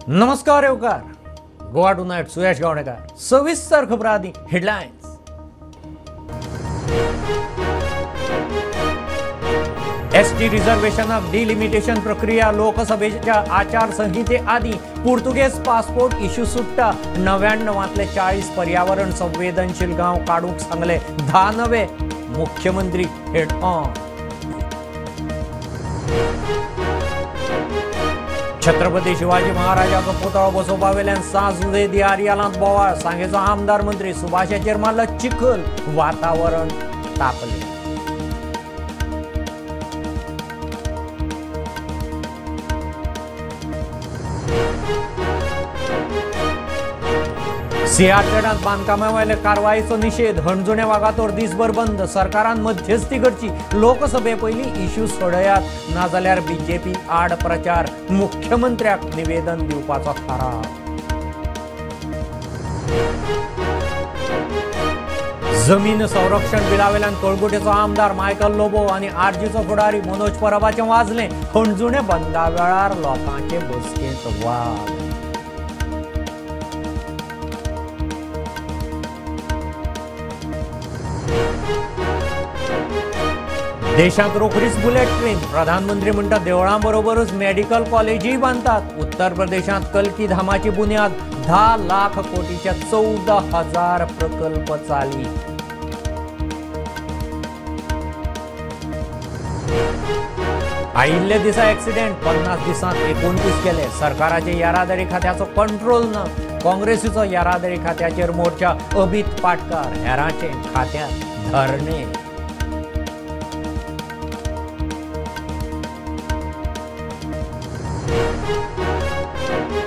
नमस्कार येवकार गोवा टुनायट सुयश गावणेकर सविस्तर खबरां आदी हेडलायन्स। एसटी रिझर्वेशनाक डिलिमिटेशन प्रक्रिया लोकसभेच्या आचारसंहिते आदी पुर्तुगेज पासपोर्ट इश्यू सुट्टा। 99तले 40 पर्यावरण संवेदनशील गांव काडूंक सांगले 10 नवे मुख्यमंत्री हेड ऑन। छत्रपती शिवाजी महाराजाचो पुतळो बसोवपावेल्यान 7 जुलय आरियालांत बोवाळ। सांगेचो आमदार मंत्री सुभाषाचेर मारलो चिखल, वातावरण तापलें। सियाचेडांत बांदकामावयले कारवायेचो निशेध। हणजुणे वागातोर दिसभर बंद। सरकारान मध्यस्थी करची, लोकसभे पयलीं इश्यू सोडयात, नाजाल्यार बीजेपी आड प्रचार। मुख्यमंत्र्याक निवेदन दिवपाचो थाराव। जमीन संरक्षण बिलावेल्यान कळंगुटेचो आमदार मायकल लोबो आनी आरजीचो फुडारी मनोज परबाचें वाजलें। हणजुणे बंदा वेळार लोकांचे बसकेंत वाद। देशांत रोखडीच बुलेट ट्रेन। प्रधानमंत्री म्हणटा देवळां बरोबरच मेडिकल कॉलेजूय बांदतात। उत्तर प्रदेशांत कल्की धामाची बुन्याद 10 लाख कोटीच्या 14,000 प्रकल्प चाली। आयिल्ले दिसा एक्सिडेंट, 50 दिसांत 29 केले। सरकाराचे येरादारी खात्याचो कंट्रोल ना। काँग्रेसीचो येरादारी खात्याचेर मोर्चा। अमित पाटकार हेरांचे खात्यांत धरणे।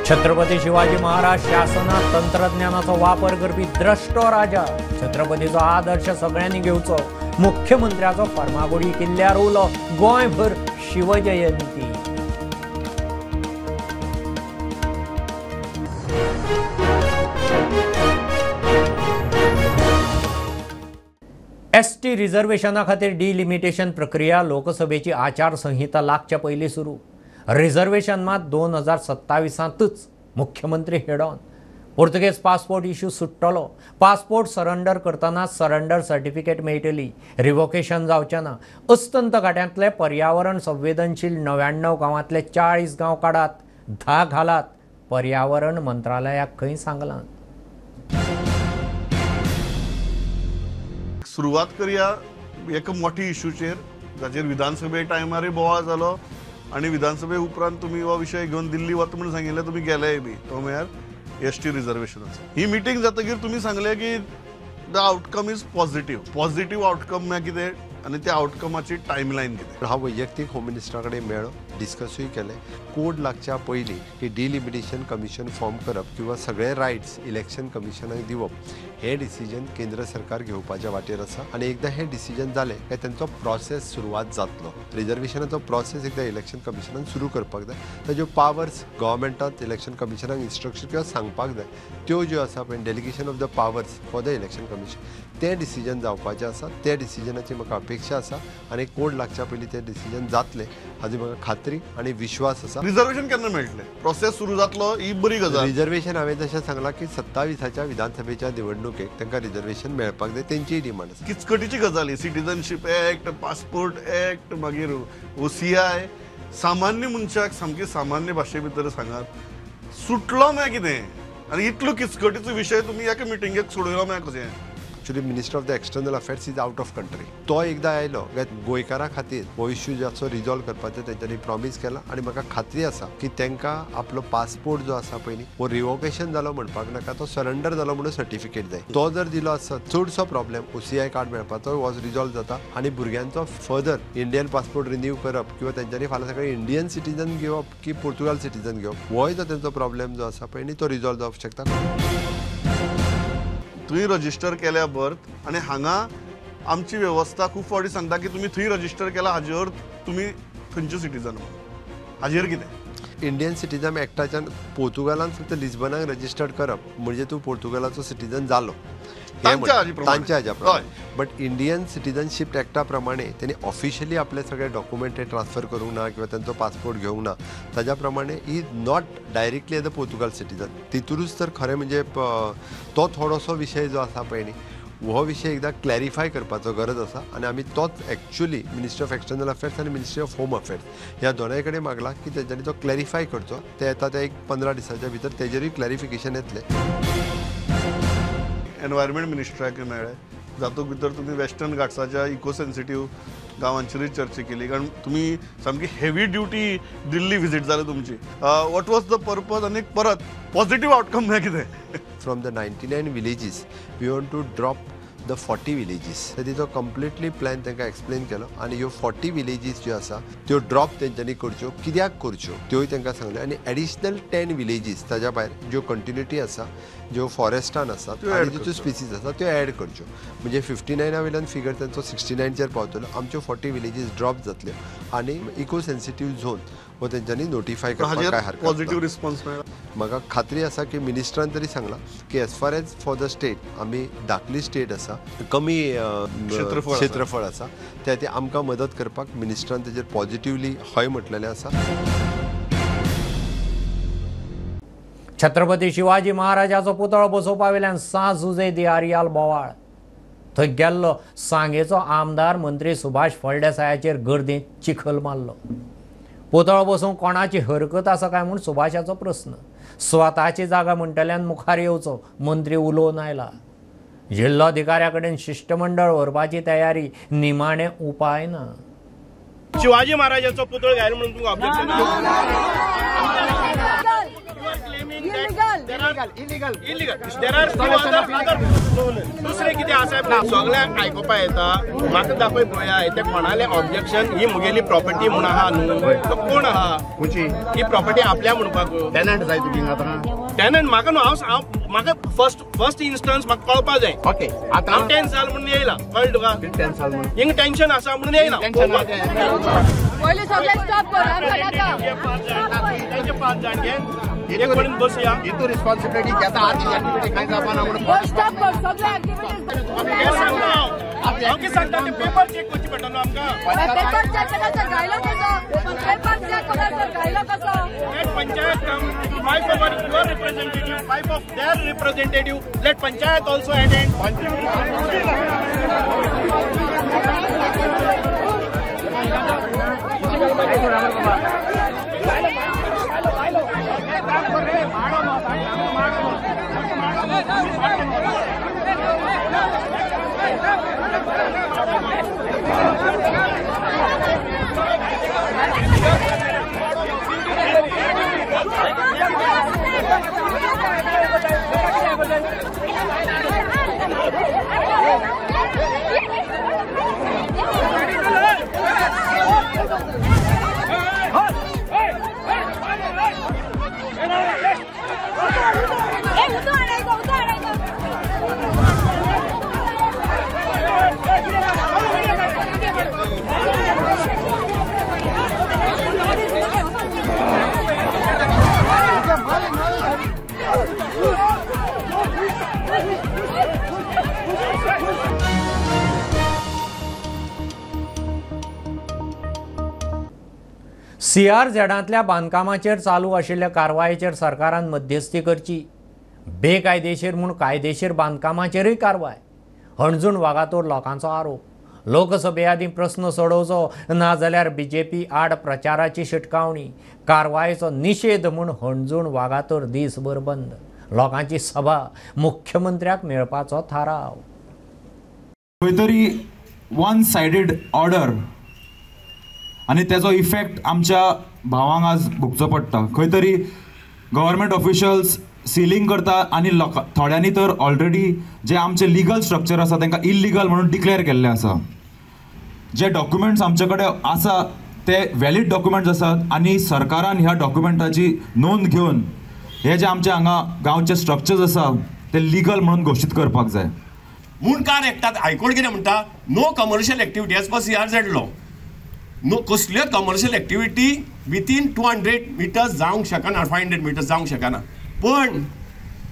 छत्रपती शिवाजी महाराज शासनात तंत्रज्ञानाचो वापर करपी द्रष्टो राजा। छत्रपतीचो आदर्श सगळ्यांनी घेवचो। मुख्यमंत्र्याचो फर्मागुडी किल्ल्यार उलो। गोंयभर शिवजयंती। एसटी रिझर्वेशना खातीर डिलिमिटेशन प्रक्रिया लोकसभेची आचारसंहिता लागच्या पयलीं सुरू। रिझर्वेशन मात 2027तच मुख्यमंत्री head on. Portuguese passport issue सुट्टलो। पासपोर्ट सरंडर करतना सरंडर सर्टिफिकेट मेळटली, रिवोकेशन जावचें ना। अस्तंत घाट्यांतले पर्यावरण संवेदनशील 99 गांवांतले 40 गांव काडात, 10 घालात, पर्यावरण मंत्रालयाक खंय सांगलां। सुरवात करया एक मोठी इश्यूचेर जाचेर विधानसभे टायमारय बोवाळ जालो आनी विधानसभे उपरांत तुमी हो विशय घेवन दिल्ली वता म्हणून सांगिल्लें, तुमी गेलेय बी, तो म्हळ्यार एस टी रिजर्वेशनाचो। ही मिटींग जातकीर तुमी सांगलें की the outcome is positive. Positive outcome म्हळ्यार कितें आनी त्या आउटकमाची टायमलायन कितें? हांव वैयक्तीक होम मिनिस्टरा कडेन मेळ्ळो, डिस्कसूय केलें। कोड लागच्या पयलीं की डिलिमिटेशन कमिशन फॉर्म करप किंवा सगळे रायट्स इलेक्शन कमिशनाक दिवप हें डिसिजन केंद्र सरकार घेवपाच्या वाटेर आसा आनी एकदां हें डिसिजन जालें काय तेंचो प्रोसेस सुरवात जातलो। रिजर्वेशनाचो प्रोसेस एकदां इलेक्शन कमिशनान सुरू करपाक जाय। ताज्यो पावर्स गव्हर्मेंटान इलेक्शन कमिशनाक इन्स्ट्रक्शन किंवा सांगपाक जाय त्यो ज्यो आसा पळय delegation of the powers for the election commission, तें डिसिजन जावपाचें आसा। त्या डिसिजनाची म्हाका अपेक्षा आसा आनी कोड लागच्या पयलीं तें डिसिजन जातलें हाजी म्हाका खात्री आनी विश्वास आसा। रिजर्वेशन केन्ना मेळटलें? प्रोसेस सुरू जातलो ही बरी गजाल। रिजर्वेशन हांवें जशें सांगलां की 27च्या विधानसभेच्या निवडणुकेक तांकां रिजर्वेशन मेळपाक जाय, तेंचीय डिमांड आसा। किचकटीची गजाल ही, सिटीजनशीप एक्ट, पासपोर्ट एक्ट, मागीर OCI। सामान्य मनशाक सामकी सामान्य भाशे भितर सांगात सुटलो म्हळ्यार कितें आनी इतलो किचकटीचो विशय तुमी एका मिटिंगेक सोडयलो म्हळ्यार कशें? Actually minister of the external affairs is out of country. तो एकदां आयलो काय गोंयकारां खातीर हो इश्यू जो आसा रिजॉल्व करपाचें तेंच्यांनी प्रॉमीस केलां आनी म्हाका खात्री आसा की तांकां आपलो पासपोर्ट जो आसा पळय न्ही हो रिवोकेशन जालो म्हणपाक नाका, तो सरंडर जालो म्हणून सर्टिफिकेट जाय। तो जर दिलो आसत चडसो प्रॉब्लेम OCI card मेळपाचो वॉज रिजॉल्व जाता आनी भुरग्यांचो फर्दर इंडियन पासपोर्ट रिन्यू करप किंवा तेंच्यांनी फाल्यां सकाळीं इंडियन सिटीजन घेवप की पुर्तुगाल सिटीजन घेवप होय जो तेंचो प्रॉब्लेम जो आसा पळय न्ही तो रिजॉल्व जावंक शकता। थंय रजिस्टर केल्या बर्थ आनी हांगा आमची वेवस्था खूब फावटी सांगता की तुमी थंय रजिस्टर केला हाजे अर्थ तुमी थंयचे सिटीजन, हाजेर कितें? इंडियन सिटीजन एक्टाच्यान पोर्तुगालान फक्त लिस्बनाक रजिस्टर्ड करप म्हणजे तूं पोर्तुगालाचो सिटीजन जालो तांच्या हाज्या प्रमाणे. बट इंडियन सिटीजनशीप एक्टा प्रमाणे त्यांनी ऑफिशियली आपले सगळे डॉक्युमेंट हे ट्रान्सफर करूंक ना किंवा त्यांचो पासपोर्ट घेवंक ना, ताज्या प्रमाणे he not directly as a Portugal citizen. तितूनच तर खरें म्हणजे तो थोडोसो विशय जो आसा पळय न्ही, हो विशय एकदां क्लॅरिफाय करपाचो गरज आसा आनी आमी तोच actually ministry of external affairs आनी मिनिस्ट्री ऑफ होम अफेर्स ह्या दोनाय कडेन मागला की तेंच्यांनी तो क्लॅरिफाय करचो. ते येता ते एक 15 दिसाच्या भितर तेजेरूय क्लॅरिफिकेशन येतलें. एनवायरमेंट मिनिस्ट्राक मेळ्ळें, जातूंत भितर तुमी वेस्टर्न घाट्साच्या इको सेन्सिटीव गांवांचेरूय चर्चा केली, कारण तुमी सामकी हेवी ड्युटी दिल्ली विजीट जाली तुमची. What was the purpose आनी परत पॉझिटिव्ह आउटकम म्हळ्यार कितें? From the 99 villages we want to drop the 40 villages. तिचो कंप्लिटली प्लॅन तांकां एक्सप्लेन केलो आनी ह्यो 40 विलेजीस ज्यो आसा त्यो ड्रॉप तेंच्यांनी करच्यो, कित्याक करच्यो त्योय तांकां सांगल्यो. आनी एडिशनल 10 विलेजीस ताज्या भायर ज्यो कंटिन्युटी आसा, ज्यो फॉरेस्टान आसात आनी ज्यो स्पिसीस आसा त्यो एड करच्यो. म्हणजे 59 वयल्यान फिगर तांचो 69चेर पावतलो. आमच्यो 40 विलेजीस ड्रॉप जातल्यो आनी इको सेन्सिटीव झोन हो तेंच्यांनी नोटिफाय करपाक काय हरकत. पॉझिटिव्ह रिस्पॉन्स मेळ्ळा. म्हाका खात्री आसा की मिनिस्टरान तरी सांगलां की as far as for the state, आमी धाकली स्टेट आसा, कमी क्षेत्रफळ आसा, त्या खातीर आमकां मदत करपाक मिनिस्टरान तेजेर पॉझिटिवली हय म्हटलेलें आसा. छत्रपती शिवाजी महाराजाचो पुतळो बसोवपा वयल्यान सां जुजे दी आरियाल बोवाळ. थंय गेल्लो सांगेचो आमदार मंत्री सुभाष फळदेसायाचेर गर्दींत चिखल मारलो. पुतळो बसोवंक कोणाची हरकत आसा काय म्हूण सुभाषाचो प्रस्न. स्वताची जागा म्हणटल्यान मुखार येवचो मंत्री उलोवन आयला. जिल्लोधिकाऱ्या कडेन शिष्टमंडळ व्हरपाची तयारी, निमाणे उपाय ना. शिवाजी महाराजांचो पुतळो घायल म्हणून तुमकां ऑब्जेक्शन? दुसरें कितें आसा सगळ्यांक आयकुपा येता. म्हाका दाखय पळया ते कोणालें ऑब्जेक्शन, ही मुगेली प्रॉपर्टी म्हूण आहा न्हू, तो कोण आहा ही प्रॉपर्टी आपल्या म्हणपाक टेनंट जाय तुमी आतां? टेनंट म्हाका न्हू, हांव म्हाका फर्स्ट इन्स्टन्स म्हाका कळपा जाय. ओके, आतां हांव 10 साल म्हणून येयला, कळ्ळें तुका? 10 साल म्हणून हिंगा टेन्शन आसा म्हणून येयला. पयलीं सगळें स्टॉप कर, तेंचे 5 जाण घे, एक कडेन बसया. हितू रिस्पॉन्सिबिलिटी घेता आनी एक्टिविटी कांय जावपा ना म्हणून स्टॉप कर सगळे एक्टिविटीज. हांव कितें सांगता ते पेपर चॅक करची पडटा न्हू आमकां. पेपर चॅक करायचो घायलो कसो? पेपर चॅक करायचो घायलो कसो? Let panchayat come, 5 of your representative, 5 of their representative, let panchayat also attend. सीआरझेडांतल्या बांदकामाचेर चालू आशिल्ल्या कारवायेचेर सरकारान मध्यस्थी करची. बेकायदेशीर म्हूण कायदेशीर बांदकामाचेरूय कारवाय. हणजूण वागातोर लोकांचो आरोप. लोकसभे आदीं प्रस्न सोडोवचो नाजाल्यार बीजेपी आड प्रचाराची शिटकावणी. कारवायेचो निशेध म्हूण हणजूण वागातोर दीसभर बंद. लोकांची सभा, मुख्यमंत्र्याक मेळपाचो थाराव. खंय तरी वन सायडेड ऑर्डर आनी तेजो इफेक्ट आमच्या भावांक आज भोगचो पडटा. खंय तरी गव्हर्मेंट ऑफिशियल्स सिलींग करता आनी लोकां थोड्यांनी तर ऑलरेडी जे आमचे लिगल स्ट्रक्चर आसा तांकां इलिगल म्हणून डिक्लेअर केल्लें आसा. जे डॉक्युमेंट्स आमचे कडेन आसा ते व्हॅलीड डॉक्युमेंट्स आसात आनी सरकारान ह्या डॉक्युमेंटाची नोंद घेवन हे जे आमचे हांगा गांवचे स्ट्रक्चर्स आसा ते लिगल म्हणून घोशीत करपाक जाय. मुंडकार एक्टात हायकोर्ट कितें म्हणटा, no commercial activity as per CRZ law, no कसल्योच कमर्शियल एक्टिविटी विथीन 200 मिटर्स जावंक शकना, 500 मिटर्स जावंक शकना. पण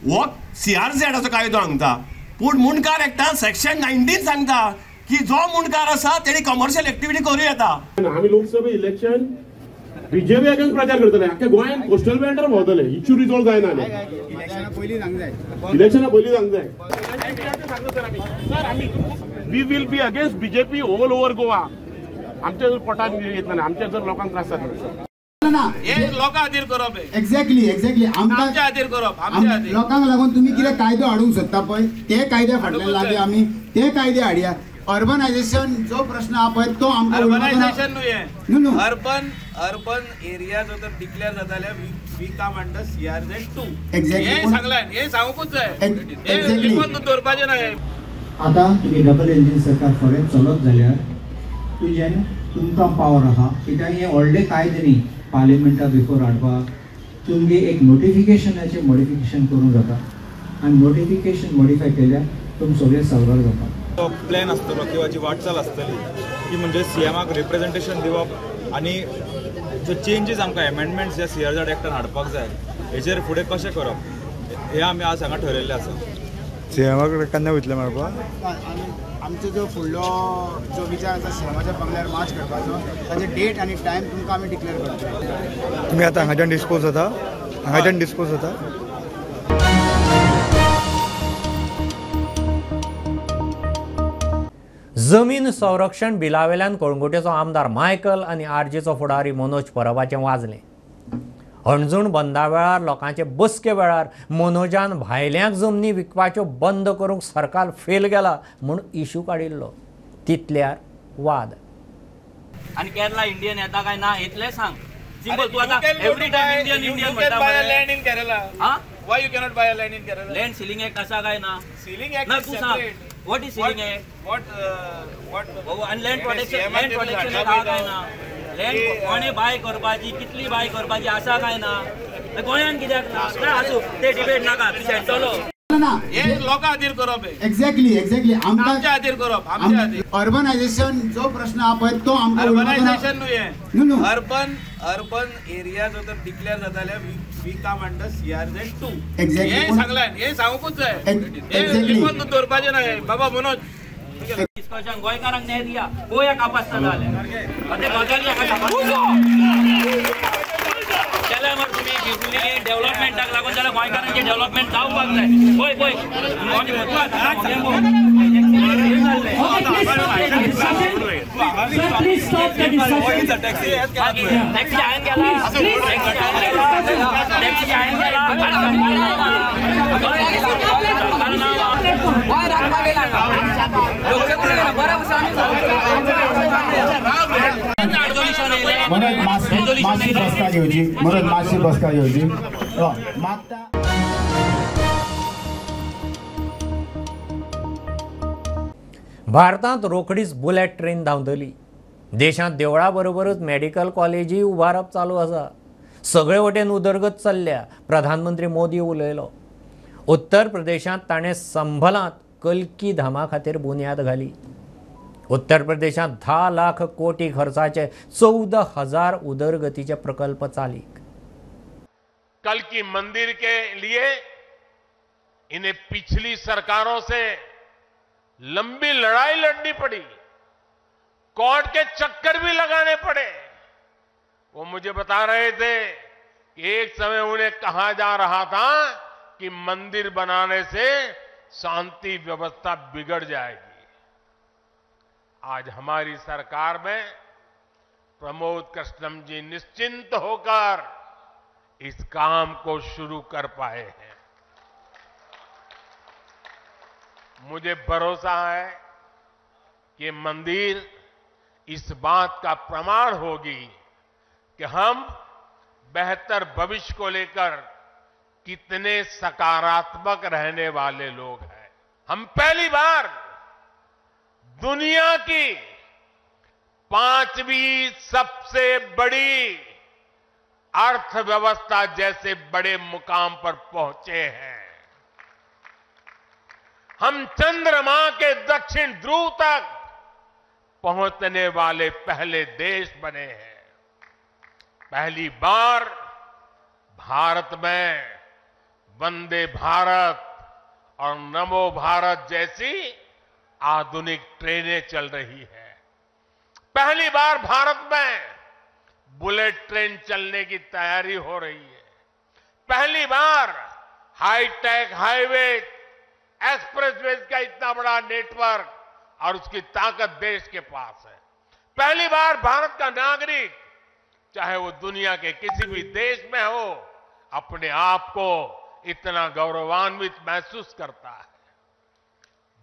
हो सीआरझेडाचो कायदो सांगता, पूण मुंडकार एक्टान सेक्शन 19 सांगता की जो मुंडकार आसा तेणी कमर्शियल एक्टिविटी करूं येता. आमी लोकसभा इलेक्शन बीजेपी अगेन्स्ट प्रचार करतले, आख्या गोंयांत कोस्टल बेल्टर भोंवतले, इश्यू रिजॉल्व जायना. इलेक्शना पयलीं सांग जाय. We will be against BJP all over Goa. आमच्या जर पोटात येतले, आमच्या जर लोकांक त्रास जातले. लोकां खातीर करप. एक्झॅक्टली एक्झॅक्टली आमच्या खातीर करप. आमच्या खातीर लोकांक लागून तुमी कितें कायदो हाडूंक सोदता पळय, ते कायद्या फाटल्यान लागया आमी, ते कायदे हाडया. अर्बनायझेशन जो प्रश्न आहा पळय तो आमकां अर्बनायझेशन न्हय, हें अर्बन अर्बन एरिया जो तर डिक्लेअर जाता जाल्यार we come under CRZ 2. Exactly हें सांगलां, हें सांगूकूच जाय, हें लिपोवन दवरपाचें ना. हें आतां तुमी डबल इंजीन सरकार फुडें चलत जाल्यार तुजें तुमकां पावर आहा कित्याक हे व्हडले कायदे न्ही पार्लिमेंटा बिफोर हाडपाक. तुमगे एक नोटिफिकेशनाचें मॉडिफिकेशन करूंक जाता आनी नोटिफिकेशन मॉडिफाय केल्यार तुम सगळें साल्वार जाता. तो प्लॅन आसतलो किंवा जी वाटचाल आसतली ती म्हणजे सीएमाक रिप्रेझेंटेशन दिवप आनी जो चेंजीस आमकां एमेंडमेंट्स ज्या सीआरझेड एक्टान हाडपाक जाय हेचेर फुडें कशें करप हें आमी आज हांगा ठरयल्लें आसा. सीएमा कडेन केन्ना वयतले मेळपाक? आमचो जो फुडलो जो विचार आसा सीएमाच्या बंगल्यार मार्च करपाचो, ताचे डेट आनी टायम तुमकां आमी डिक्लेअर करतले. तुमी आतां हांगाच्यान डिस्पोज जाता, हांगाच्यान डिस्पोज जाता. जमीन संरक्षण बिलावेल्यान कळंगुटेचो आमदार मायकल आनी आरजीचो फुडारी मनोज परबाचें वाजलें. हणजूण बंदा वेळार लोकांचे बसके वेळार मनोजान भायल्यांक जमनी विकपाच्यो बंद करूंक सरकार फेल गेला म्हूण इशू काडिल्लो. तितल्यार वाद. आनी केरला इंडियन येता काय ना इतलें सांग. सिंपल. तूं आतां एवरी टायम इंडियन इंडियन म्हणटा. Land in Kerala. Why you cannot buy a land in Kerala? Land ceiling act आसा काय ना? सीलिंग एक्ट ना, तूं सांग. What is ceiling act? What what आनी लँड प्रोटेक्शन, लँड प्रोटेक्शन आसा काय ना? लँड कोणे बाय करपाची, कितली बाय करपाची आसा काय ना? गोंयांत कित्याक ना? आसूं ते डिबेट नाका, तूं शेणटलो. हे लोकां खातीर करप. एक्झॅक्टली एक्झॅक्टली आमच्या खातीर करप. आमच्या खातीर अर्बनायझेशन जो प्रश्न आहा पळय तो आमकां अर्बनायझेशन न्हय, हें अर्बन अर्बन एरिया जो तर डिक्लेअर जाता जाल्यार we come under CRZ 2. Exactly हें सांगलां, हें सांगूकूच जाय, हें लिपोवन दवरपाचें ना. हें बाबा मनोज डिस्कशन गोंयकारांक न्याय दिया गोंया कापासता जाल्यार ते गजाली केल्या मरे तुमी डेव्हलपमेंटाक लागून जाल्यार गोंयकारांचें डेव्हलपमेंट जावपाक जाय. पळय पळय टॅक्सी हांवें गेला, टॅक्सी हांवें गेला. मातशी बसका घेवची, म्हणून मातशी बसका घेवची मागता. भारतांत रोखडीच बुलेट ट्रेन धांवतली. देशांत देवळा बरोबरच मेडिकल कॉलेजीय उबारप चालू आसा. सगळे वटेन उदरगत चल्ल्या. प्रधानमंत्री मोदी उलयलो. उत्तर प्रदेशांत ताणें संभलांत कल्की धामा खातीर बुन्याद घाली. उत्तर प्रदेशांत 10 लाख कोटी खर्चाचे 14,000 उदरगतीचे प्रकल्प चालीक. कल्की मंदिर के लिए इन्हें पिछली सरकारों से लंबी लड़ाई लड़नी पड़ी, कोर्ट के चक्कर भी लगाने पड़े। वो मुझे बता रहे थे कि एक समय उन्हें कहा जा रहा था कि मंदिर बनाने से शांति व्यवस्था बिगड़ जाएगी। आज हमारी सरकार में प्रमोद कृष्णम जी निश्चिंत होकर इस काम को शुरू कर पाए हैं। मुझे भरोसा है कि मंदिर इस बात का प्रमाण होगी कि हम बेहतर भविष्य को लेकर कितने सकारात्मक रहने वाले लोग हैं। हम पहली बार दुनिया की 5वीं सबसे बड़ी अर्थव्यवस्था जैसे बड़े मुकाम पर पहुंचे हैं। हम चंद्रमा के दक्षिण ध्रुव तक पहुंचने वाले पहले देश बने हैं। पहली बार भारत में वंदे भारत और नमो भारत जैसी आधुनिक ट्रेनें चल रही है। पहली बार भारत में बुलेट ट्रेन चलने की तैयारी हो रही है। पहली बार हाईटेक हाईवे, एक्सप्रेसवेज का इतना बड़ा नेटवर्क और उसकी ताकत देश के पास है। पहली बार भारत का नागरिक, चाहे वो दुनिया के किसी भी देश में हो, अपने आप को इतना गौरवान्वित महसूस करता है।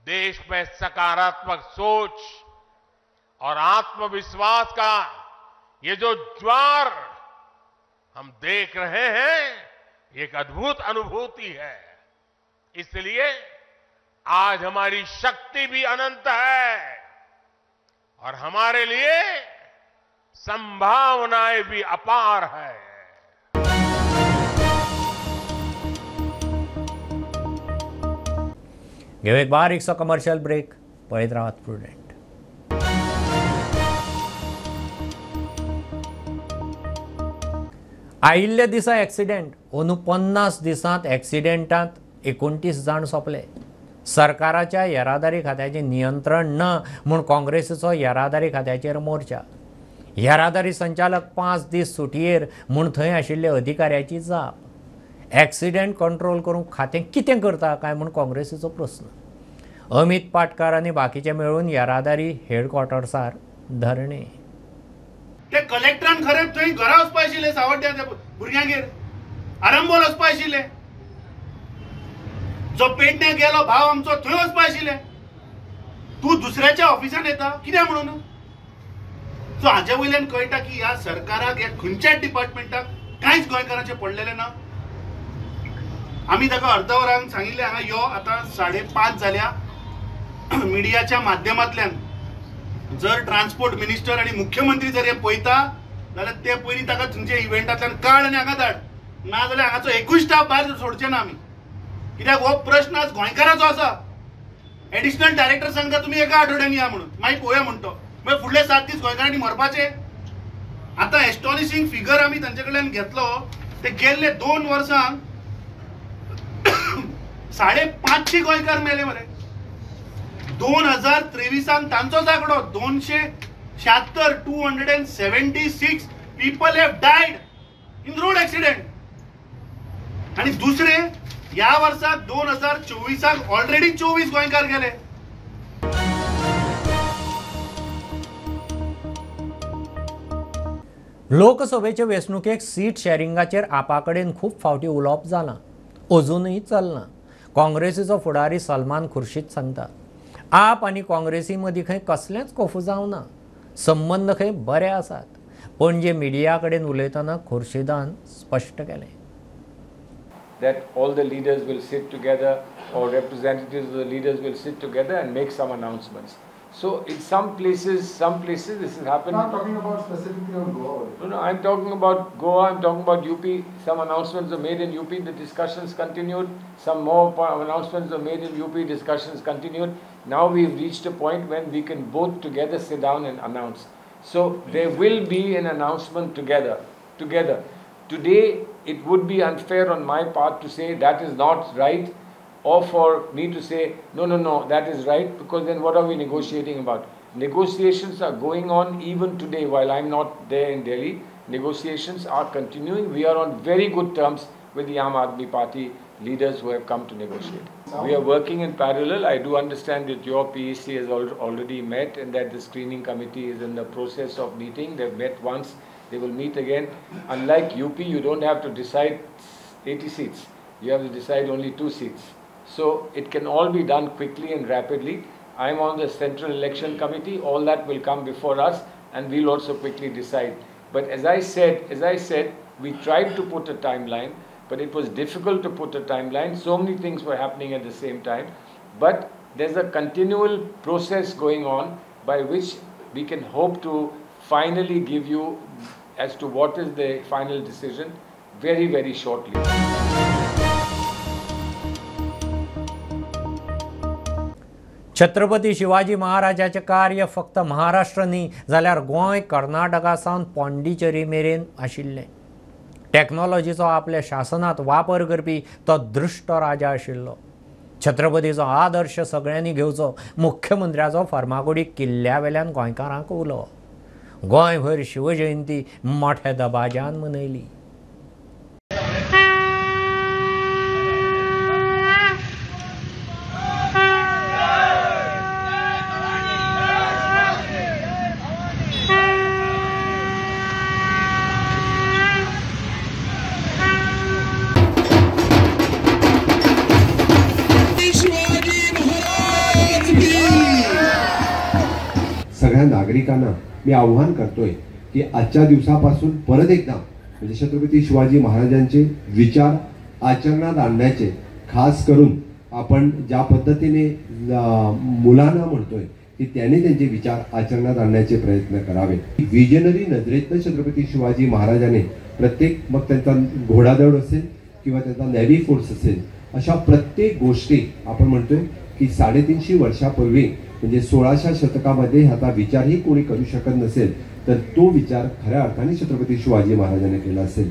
देश में सकारात्मक सोच और आत्मविश्वास का ये जो ज्वार हम देख रहे हैं, एक अद्भुत अनुभूति है। इसलिए आज हमारी शक्ति भी अनंत है और हमारे लिए संभावनाएं भी अपार है। घेऊ एक बारीकसो कमर्शियल ब्रेक. पळयत रावात प्रुडंट. आयिल्ल्या दिसा एक्सिडेंट. अंदू 50 दिसांत एक्सिडेंटांत 29 जाण सोंपले. सरकाराच्या येरादारी खात्याचें नियंत्रण ना म्हूण काँग्रेसीचो येरादारी खात्याचेर मोर्चा. येरादारी संचालक 5 दीस सुटयेर म्हूण थंय आशिल्ल्या अधिकाऱ्याची जाप. एक्सिडेंट कंट्रोल करूंक खातें कितें करता काय म्हूण काँग्रेसीचो प्रस्न. अमित पाटकार आनी बाकीचे मेळून येरादारी हेडक्वॉर्टर्सार धरणे. ते कलेक्टरान खरें थंय घरा वचपा आशिल्लें, सावड्ड्या भुरग्यांगेर आरंबोल वचपा आशिल्लें, जो पेडण्या गेलो भाव आमचो थंय वचपा आशिल्लें. तूं दुसऱ्याच्या ऑफिसान येता कित्याक म्हणून? सो हाजे वयल्यान कळटा की ह्या सरकाराक, ह्या खंयच्याच डिपार्टमेंटाक कांयच गोंयकारांचें पडलेलें ना. आमी ताका अर्द वरान सांगिल्लें हांगा यो, आतां 5:30 जाल्या. मिडियाच्या माध्यमांतल्यान जर ट्रान्सपोर्ट मिनिस्टर आनी मुख्यमंत्री जर हे पळयता जाल्यार ते पयलीं ताका तुमच्या इव्हेंटांतल्यान काड आनी हांगा धाड, ना जाल्यार हांगाचो एकूय स्टाफ भायर सोडचे ना आमी. कित्याक हो प्रश्न आज गोंयकाराचो आसा. एडिशनल डायरेक्टर सांगता तुमी एका आठवड्यान या म्हणून, मागीर पळोवया म्हणटो, मागीर फुडले 7 दीस गोंयकारांनी मरपाचे. आतां एस्टॉनिशींग फिगर आमी तांचे कडल्यान घेतलो, ते गेल्ले 2 वर्सांक 550 गोंयकार मेले मरे. 2023 तांचोच आंकडो 276, 276 people have died in road accident. आनी दुसरे ह्या वर्साक 2024 ऑलरेडी 24 गोंयकार गेले. लोकसभेचे वेंचणुकेक सीट शॅरिंगाचेर आपा कडेन खूब फावटी उलोवप जालां, अजूनय चल्लां. काँग्रेसीचो फुडारी सलमान खुर्शीद सांगता, आप आनी काँग्रेसी मदीं खंय कसलेंच कोफुजांव ना, संबंद खंय बरे आसात. पणजे मिडिया कडेन उलयतना खुर्शीदान स्पश्ट केलें. That all the leaders will sit together or representatives of the leaders will sit together and make some announcements. So in some places this has happened. I'm not talking about specifically on Goa. No, I'm talking about Goa, I'm talking about UP. Some announcements were made in UP, the discussions continued. Some more announcements were made in UP, discussions continued. Now we've reached a point when we can both together sit down and announce. So there will be an announcement together. Today, it would be unfair on my part to say that is not right, or for me to say, no, that is right, because then what are we negotiating about? Negotiations are going on even today while I'm not there in Delhi. Negotiations are continuing. We are on very good terms with the Aam Aadmi Party leaders who have come to negotiate. We are working in parallel. I do understand that your PEC has already met and that the screening committee is in the process of meeting. They've met once. They will meet again. Unlike UP, you don't have to decide 80 seats. You have to decide only 2 seats. So it can all be done quickly and rapidly. I'm on the Central Election Committee. All that will come before us and we'll also quickly decide. But as I said, we tried to put a timeline, but it was difficult to put a timeline. So many things were happening at the same time. But there's a continual process going on by which we can hope to finally give you as to what is the final decision very, very shortly. Chhatrapati Shivaji महाराजाचें कार्य फक्त महाराष्ट्र न्ही जाल्यार गोंय कर्नाटका सावन पॉंडिचेरी मेरेन आशिल्लें. टॅक्नॉलॉजीचो आपल्या शासनांत वापर करपी तो दृश्ट राजा आशिल्लो. छत्रपतीचो आदर्श सगळ्यांनी घेवचो, मुख्यमंत्र्याचो फार्मागुडी किल्ल्या वेल्यान गोंयकारांक उलो. गोंयभर शिवजयंती मोठ्या दबाज्यान मनयली. सगळ्या नागरिकांना मी आव्हान करतोय की आजच्या दिवसापासून परत एकदा म्हणजे छत्रपती शिवाजी महाराजांचे विचार आचरणात आणण्याचे, खास करून आपण ज्या पद्धतीने मुलांना म्हणतोय की त्यांनी त्यांचे विचार आचरणात आणण्याचे प्रयत्न करावे. विजनरी नजरेतनं छत्रपती शिवाजी महाराजांनी प्रत्येक, मग त्यांचा घोडादौड असेल किंवा त्यांचा नेव्ही फोर्स असेल, अशा प्रत्येक गोष्टी आपण म्हणतोय की 350 वर्षापूर्वी म्हणजे 16व्या शतकामध्ये ह्याचा विचारही कोणी करू शकत नसेल तर तो विचार खऱ्या अर्थाने छत्रपती शिवाजी महाराजांनी केला असेल.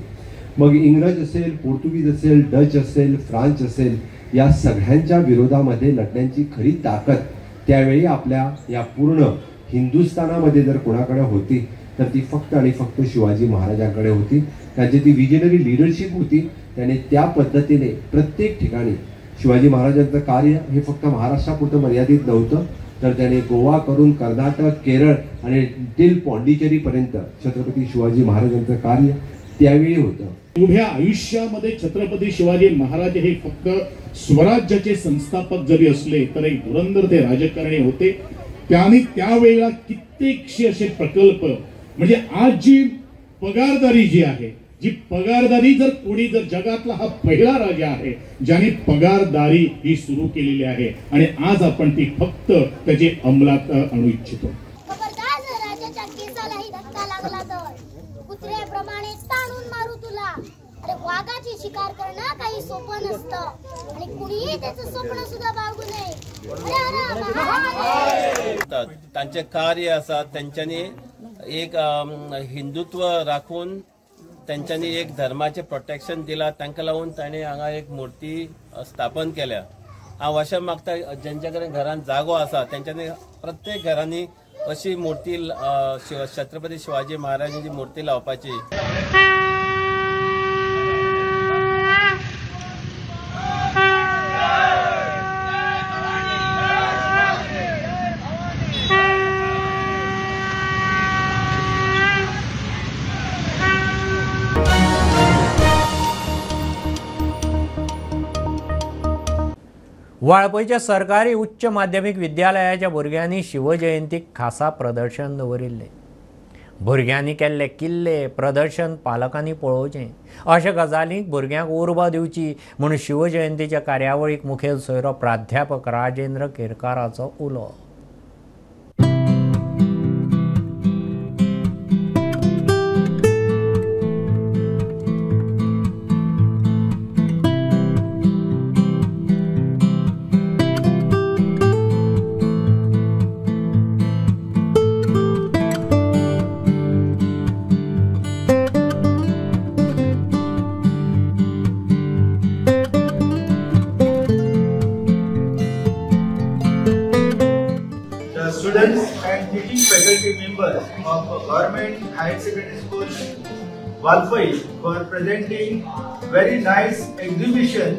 मग इंग्रज असेल, पोर्तुगीज असेल, डच असेल, फ्रान्स असेल, या सगळ्यांच्या विरोधामध्ये लढण्याची खरी ताकद त्यावेळी आपल्या या पूर्ण हिंदुस्थानामध्ये जर कोणाकडे होती तर ती फक्त आणि फक्त शिवाजी महाराजांकडे होती. त्यांची ती विजनरी लिडरशिप होती. त्याने त्या पद्धतीने प्रत्येक ठिकाणी शिवाजी महाराजांचं कार्य हे फक्त महाराष्ट्रापुरतं मर्यादित नव्हतं, तर त्याने गोवा करून कर्नाटक, केरळ आणि टिल पॉंडिचेरीपर्यंत छत्रपती शिवाजी महाराजांचं कार्य त्यावेळी होतं. उभ्या आयुष्यामध्ये छत्रपती शिवाजी महाराज हे फक्त स्वराज्याचे संस्थापक जरी असले तर एक धुरंधर ते राजकारणी होते. त्यांनी त्यावेळेला कित्येकशे असे प्रकल्प, म्हणजे आज जी पगारदारी जी आहे, जी पगारदारी जर कोणी जर जगातला हा पहिला राजा आहे ज्याने पगारदारी ही सुरू केलेली आहे आणि आज आपण ती फक्त त्याचे अंमलात आणू इच्छितो. खबरदार जर राजाच्या केसालाही धक्का लागला तर कुत्र्याप्रमाणे ताणून मारू तुला. अरे वाघाची शिकार करणं काही सोपं नसतं आणि कुणीही त्याचं स्वप्न सुद्धा बाळगू नये. तांचे कार्य आसा, तेंच्यांनी एक हिंदुत्व राखून तेंच्यांनी एक धर्माचें प्रोटेक्शन दिलां, तांकां लागून ताणें हांगा एक मूर्ती स्थापन केल्या. हांव अशें मागता जेंच्या कडेन घरान जागो आसा तेंच्यांनी प्रत्येक घरांनी अशी मूर्ती छत्रपती शिवाजी महाराजांची मूर्ती लावपाची. वाळपयच्या सरकारी उच्च माध्यमीक विद्यालयाच्या भुरग्यांनी शिवजयंतीक खासा प्रदर्शन दवरिल्लें. भुरग्यांनी केल्ले किल्ले प्रदर्शन पालकांनी पळोवचें अशा गजालींक भुरग्यांक उर्बा दिवची म्हूण शिवजयंतीच्या कार्यावळीक मुखेल सोयरो प्राध्यापक राजेंद्र केरकाराचो उलो. Government Higher Secondary School Valpoi for presenting very nice exhibition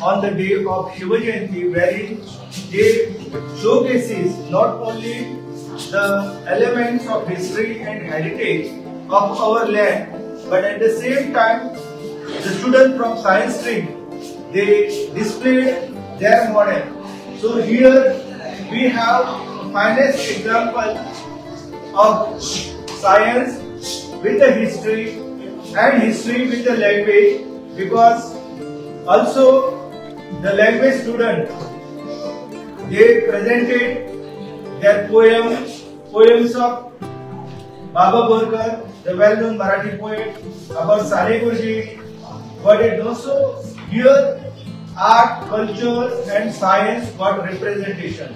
on the day of Shiva Jayanti, wherein they showcases not only the elements of history and heritage of our land, but at the same time the students from science stream, they displayed their model. So here we have finest example of science with the history and history with the language, because also the language student, they presented their poems of Baba Borkar, the well-known Marathi poet, about Sane Guruji, but it also here art, culture and science got representation.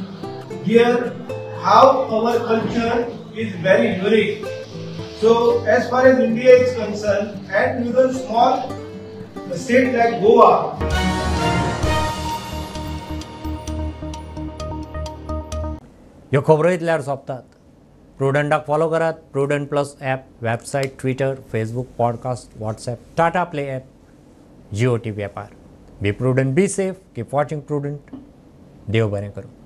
Here how our culture is very unique. So as far as India is concerned, and even small state like Goa. ह्यो खबरो इतल्यार सोंपतात. प्रुडंटाक follow करात. Prudent plus app, website, Twitter, Facebook, podcast, WhatsApp, Tata Play app, Jio TV ॲपार. Be prudent, be safe, keep watching Prudent. देव बरें करूं.